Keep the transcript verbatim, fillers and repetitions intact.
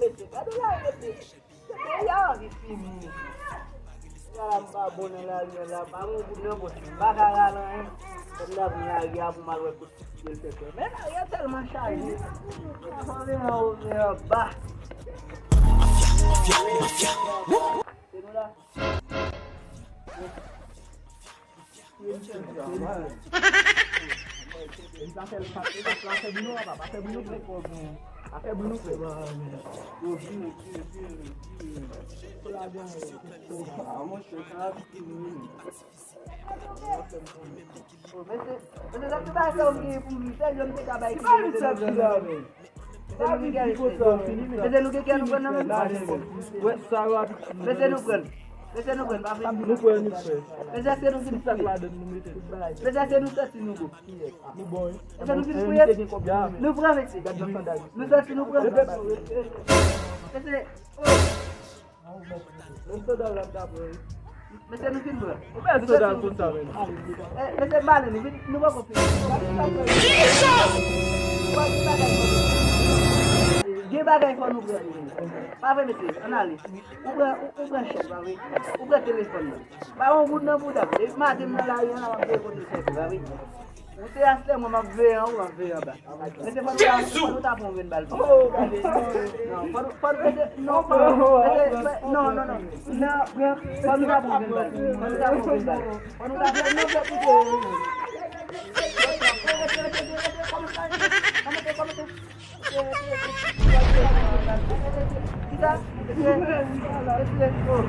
Mesye, gade la, mesye. Peyi a anvi fini. Gala m pa bon nan lari a la, pa gen yon goud nan pòch mwen. M pa ka rale anyen. Kòm n ap nan lari a pou m al wè kot ti fidèl tèt mwen. Men lari a tèlman chaje. Mwen pa vle anwo, men anba. Se nou la. Mesye, mesye, sa se bagay sa ou genyen pou li. Sèl yo m te ka bay ki te mete nan men. Mesye, nou gen kè, mesye. Mesye, nou gen kè, nou pran nan men. Mesye, nou pran. Mesye, nou pran, pa vle. Nou pran, nou pran. Mesye, èske nou fin fouye? Mesye, èske nou santi nou bon? Nou bon, wi. Mesye, nou fin fouye? Nou pran, mesye. Nou santi nou pran? Mesye, oh. Menm soda w la m ta pran, wi. Mesye, nou fin pran. Ou bèl soda l konsa menm. Eh, mesye, m ale, nou vin, nou poko fini. Gen bagay fò nou pran. Pa vre, mesye, ann ale. Ou pran, ou, ou pran chèk, pa vre? Ou pran telefòn nan. Pa yon goud nan bouda. Depi maten m nan lari a la, m ap voye kote chèk, pa vre? Ou se astè mwen, m ap veye anwo, m ap veye anba. Mesye, fò nou ta, fò nou ta pran yon grenn bal tou. Non, fò nou, fò nou, mesye, non, non, non, non, non. Non, fò nou ta pran yon grenn bal. Fò nou ta pran yon grenn bal. Fò nou ta pran, non, fò nou ta pran. Kisa? Mesye, mesye, oh.